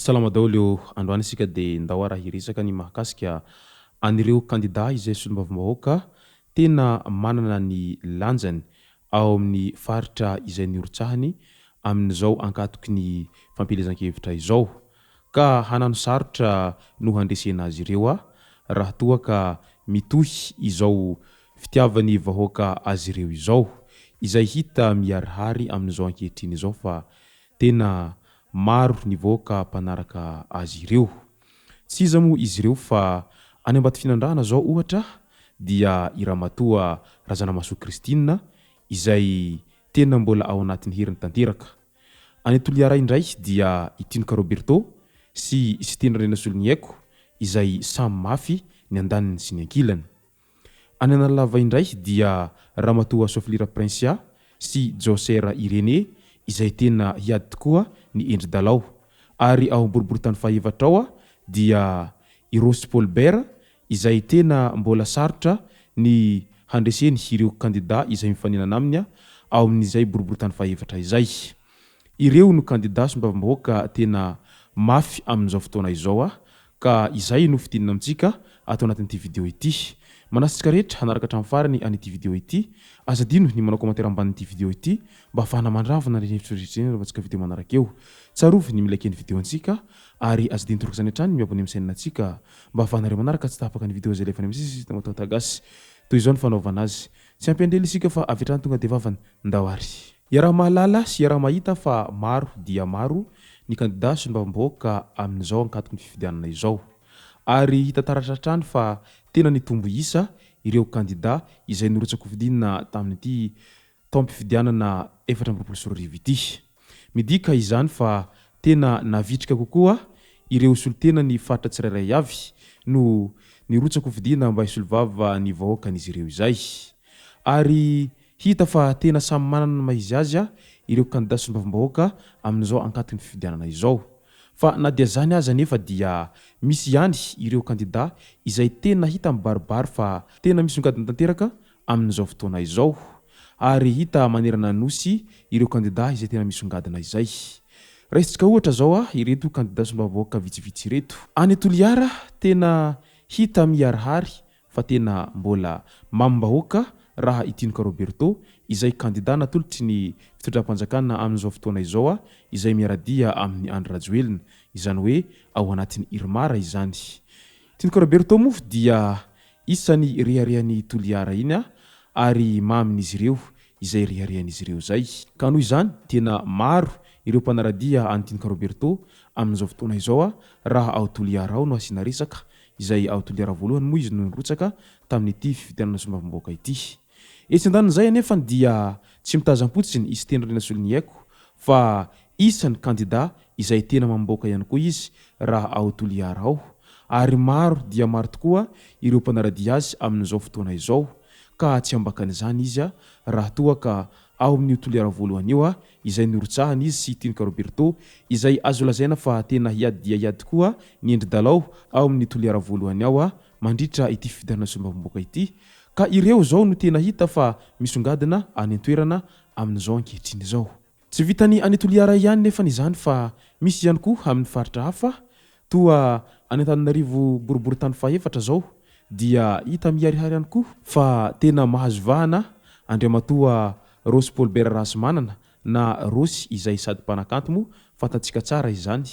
Salama daholo ô! Androany isika dia ndao ara hiresaka ny mahakasika an'ireo kandida izay solombavambahoaka tena manana ny lanjany ao amin'ny faritra izay nirotsahany amin'izao ankatoky ny fampielezan-kevitra izao ka hanano sarotra no handresena azy ireo raha toa ka mitohy izao fitiavan'ny vahoaka azy ireo izao izay hita miharihary amin'izao ankehitriny izao fa tena maro ny vahoaka mpanaraka azy ireo. Tsy iza moa izy ireo fa any Ambatofinandrahana izao ohatra dia i Ramatoa Razanamahasoa Christine izay tena mbola ao anatin'ny heriny tanteraka. Any Toliara indray dia i Tinoka Roberto sy i Siteny Randrianasoloniaiko izay samy mafy ny andaniny sy ny ankilany. Any Analalava indray dia Ramatoa Soflira Princia sy Jaosera Irénée izay tena hiady tokoa ny endri-dalao. Ary ao Boriborintany fahefatra ao dia i Rossy Paul Bert izay tena mbola sarotra ny handreseny ireo kandida izay mifaninana aminy ao amin'izay boriborintany fahefatra izay. Ireo no kandida solombavambahoaka tena mafy amin'izao fotoana izao ka izay no fidinana amintsika ato anatin'ity video ity. Manasa antsika rehetra hanaraka hatramin'ny farany an'ity video ity. Aza adino ny manao commentaire ambanin'ity video ity mba hahafahana mandravona ireny hevitra rehetra ireny anaovantsika video manaraka eo. Tsarovy ny mi-like ny video antsika ary aza adino toraka izany hatrany ny mi-abonner amin'ny chaîne antsika mba hahafahanareo manaraka tsy tapaka ny video izay alefa any amin'ny sisy Mataota Gasy. Toy izao ny fanaovana azy. Tsy ampiandrela isika fa avy hatrany tonga dia vavany. Ndao ary. Iaraha-mahalala sy iaraha-mahita fa maro dia maro ny kandida solombavambahoaka amin'izao ankatoky ny fifidianana izao. Ary hita taratra hatrany fa tena nitombo isa ireo kandida izay norotsa-kofidina tamin'ity taom-pifidianana 2024 ity. Midika izany fa tena navitrika kokoa ireo solontenan'ny faritra tsirairay avy no nirotsa-kofidina mba hisolovava ny vahoakan'izy ireo izay. Ary hita fa tena samy manana ny maha izy azy ireo kandida solombavambahoaka amin'izao ankatoky ny fifidianana izao. Fa na dia izany aza anefa dia misy ihany ireo kandida izay tena hita mibaribary fa tena misongadina tanteraka amin'izao fotoana izao ary hita manerana ny Nosy ireo kandida izay tena misongadina izay. Raisintsika ohatra izao ireto kandida solombavambahoaka vitsivitsy ireto. Any Toliara, tena hita miharihary fa tena mbola mamim-bahoaka raha i Tinoka Roberto izay kandida natolotry ny fitondram-panjakana amin'izao fotoana izao izay miara-dia amin'i Andry Rajoelina, izany hoe ao anatin'ny Irmar izany. Tinoka Roberto moa dia Isan'ny reharehan'i Toliara iny aho ary mamin'izy ireo izay reharehan'izy ireo izay. Ka noho izany tena maro ireo mpanaradia an'i Tinoka Roberto amin'izao fotoana izao raha ao Toliara ao no asiana resaka, izay ao Toliara voalohany moa izy no nirotsaka tamin'ity fifidianana solombavambahoaka ity. Etsy andanin'izay anefa dia tsy mitazam-potsiny i Siteny Randrianasoloniaiko fa isan'ny kandida izay tena mamboaka ihany koa izy raha ao Toliara ao ary maro dia maro tokoa ireo mpanaradia azy amin'izao fotoana izao ka tsy ambakan'izany izy raha toa ka ao amin'io Toliara voalohany io izay nirotsahany izy sy Tinoka Roberto izay azo lazaina fa tena hiady dia hiady tokoa ny endri-dalao ao amin'ny Toliara voalohany ao mandritra ity fifidianana solombavambahoaka ity ka ireo izao no tena hita fa misongadina any an-toerana amin'izao ankehitriny izao. Tsy vitan'ny any Toliara ihany nefany izany fa misy ihany koa amin'ny faritra hafa toa any Antananarivo boriborintany fahefatra izao dia hita miharihary ihany koa fa tena mahazo vahana Andriamatoa Rossy Paul Bert Rahasimanana na Rossy izay sady mpanakanto moa fantatsika tsara izany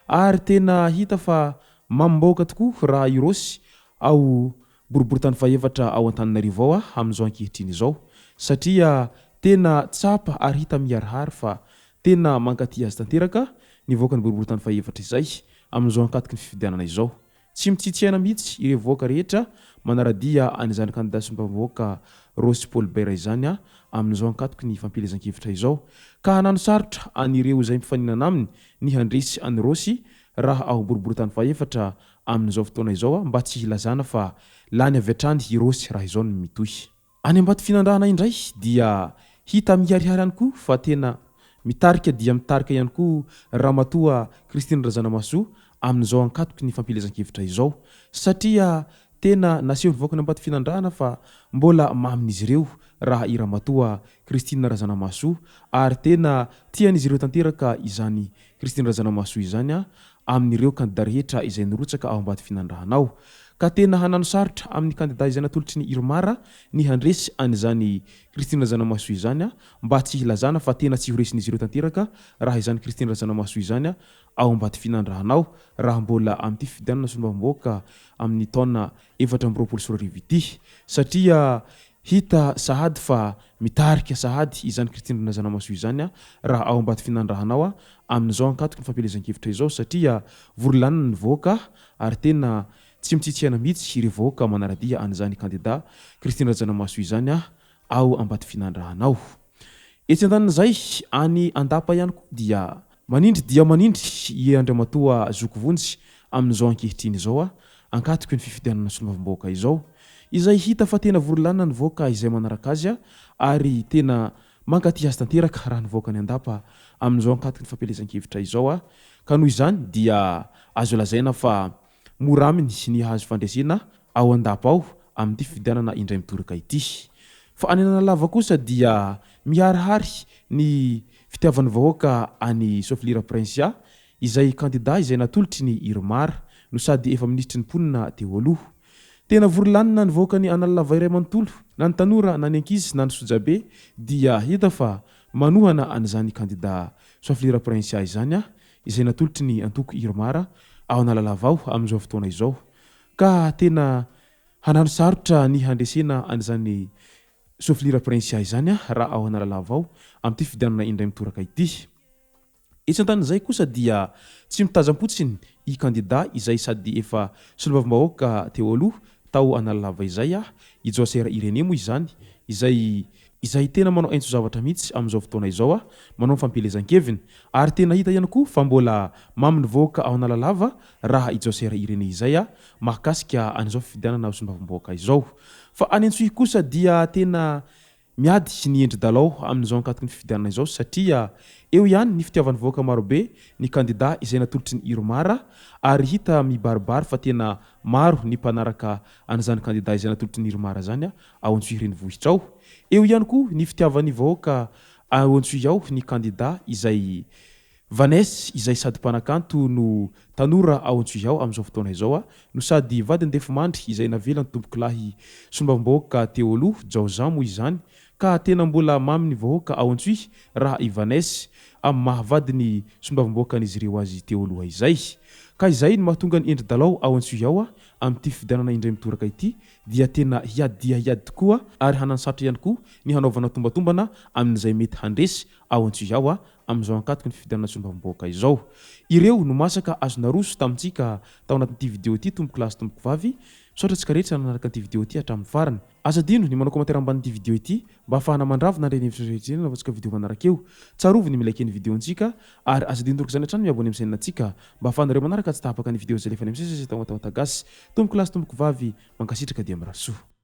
ary tena hita fa mamim-bahoaka tokoa raha i Rossy ao Boriborintany fahefatra ao Antananarivo ao aho amin'izao ankehitriny izao satria tena tsapa ary hita miharihary fa tena mankatia azy tanteraka ny vahoakan'ny boriborintany fahefatra izay amin'izao ankatoky ny fifidianana izao. Tsy mitsitsy aina mihitsy ireo vahoaka rehetra manara-dia an'izany kandida solombavambahoaka Rossy Paul Bert izany amin'izao ankatoky ny fampielezan-kevitra izao ka hanano sarotra an'ireo izay mpifaninana aminy ny handresy an'i Rossy raha ao boriborintany fahefatra amin'izao fotoana izao mba tsy hilazana fa lany avy hatrany i Rossy raha izao no mitohy. Any Ambatofinandrahana indray dia hita miharihary ihany koa fa tena mitarika dia mitarika ihany koa Ramatoa Christine Razanamahasoa amin'izao ankatoky ny fampielezan-kevitra izao satria tena nasehon'ny vahoakan'i Ambatofinandrahana fa mbola mamin'izy ireo raha i Ramatoa Christine Razanamahasoa ary tena tian'izy ireo tanteraka izany Christine Razanamahasoa izany. amin'ireo kandida rehetra izay nirotsaka ao Ambatofinandrahana ao. Ka tena hanano sarotra amin'ny kandida izay natolotry ny Irmar ny handresy an'izany Christine Razanamahasoa izany mba tsy hilazana fa tena tsy ho resin'izy ireo tanteraka raha izany Christine Razanamahasoa izany ao Ambatofinandrahana ao raha mbola amin'ity fifidianana solombavambahoaka amin'ny taona 2024 ity satria hita sahady fa mitarika sahady izany Christine Razanamahasoa izany raha ao Ambatofinandrahana ao amin'izao ankatoky ny fampielezan-kevitra izao satria vory lanina ny vahoaka ary tena tsy mitsitsy aina mihitsy ireo vahoaka manara-dia an'izany kandida Christine Rajanamahasoa izany ao Ambatofinandrahana ao. Etsy andanin'izay, any Andapa ihany koa dia manindry dia manindry i Andriamatoa Zoky Vonjy amin'izao ankehitriny izao ankatoky ny fifidianana solombavambahoaka izao, izay hita fa tena vory lanina ny vahoaka izay manaraka azy ary tena mankatia azy tanteraka raha ny vahoakan'i Andapa amin'izao ankatoky ny fampielezan-kevitra izao ka noho izany dia azo lazaina fa mora aminy ny hahazo fandresena ao Andapa ao amin'ity fifidianana indray mitoraka ity. Fa any Analalava kosa dia miharihary ny fitiavan'ny vahoaka an'i Sofilira Princia izay kandida izay natolotry ny Irmar no sady efa minisitry ny mponina teo aloha. Tena vory lanina ny vahoakan'i Analalava iray manontolo, na ny tanora na ny ankizy na ny sojabe dia hita fa manohana an'izany kandida Soafilira Princia izany izay natolotry ny antoko Irmar ao Analalava ao amin'izao fotoana izao ka tena hanano sarotra ny handresena an'izany Soafilira Princia izany raha ao Analalava ao amin'ity fifidianana indray mitoraka ity. Etsy andanin'izay kosa dia tsy mitazam-potsiny i kandida izay sady efa solombavambahoaka teo aloha tao Analalava izay, i Joasera Irénée moa izany, izay izay tena manao aintso zavatra mihitsy amin'izao fotoana izao, manao ny fampielezan-keviny. Ary tena hita ihany koa fa mbola mamy ny vahoaka ao Analalava raha i Joasera Irénée izay mahakasika an'izao fifidianana ho solombavambahoaka izao. Fa any Antsohihy kosa dia tena Miady ny endri-dalao amin'izao ankatoky ny fifidianana izao satria eo ihany ny fitiavan'ny vahoaka marobe ny kandida izay natolotry ny Irmar ary hita mibaribary fa tena maro ny mpanaraka an'izany kandida izay natolotry ny Irmar izany ao Antsohihy renivohitra ao. Eo ihany koa ny fitiavan'ny vahoaka ao Antsohihy ao ny kandida izay Vanessa izay sady mpanakanto no tanora ao Antsohihy ao amin'izao fotoana izao no sady vadin'i Ndefimandry izay navelan'ny tompokolahy solombavambahoaka teo aloha, Jao Jean moa izany, ka tena mbola mamin'ny vahoaka ao Antsohihy raha i Vanessa amin'ny maha vadin'ny solombavambahoakan'izy ireo azy teo aloha izay. Ka izay no mahatonga ny endri-dalao ao Antsohihy ao amin'ity fifidianana indray mitoraka ity dia tena hiady dia hiady tokoa ary hananosarotra ihany koa ny hanaovana tombatombana amin'izay mety handresy ao Antsohihy ao amin'izao ankatoky ny fifidianana solombavambahoaka izao. Ireo no masaka azo naroso tamintsika tao anatin'ity video ity tompoko lahy sy tompoko vavy. Misaotra antsika rehetra nanaraka an'ity video ity hatramin'ny farany. Aza adino ny manao commentaire ambanin'ity video ity mba ahafahana mandravona ireny hevitra rehetra ireny anaovantsika video manaraka eo. Tsarovy ny mi-like ny video-ntsika ary aza adino toraka izany hatrany mi-abonner amin'ny chaîne-ntsika mba ahafahanareo manaraka tsy tapaka ny video izay alefanay misesy eto Tamatave Gasy. Tompoko lahy sy tompoko vavy, mankasitraka dia mirary soa.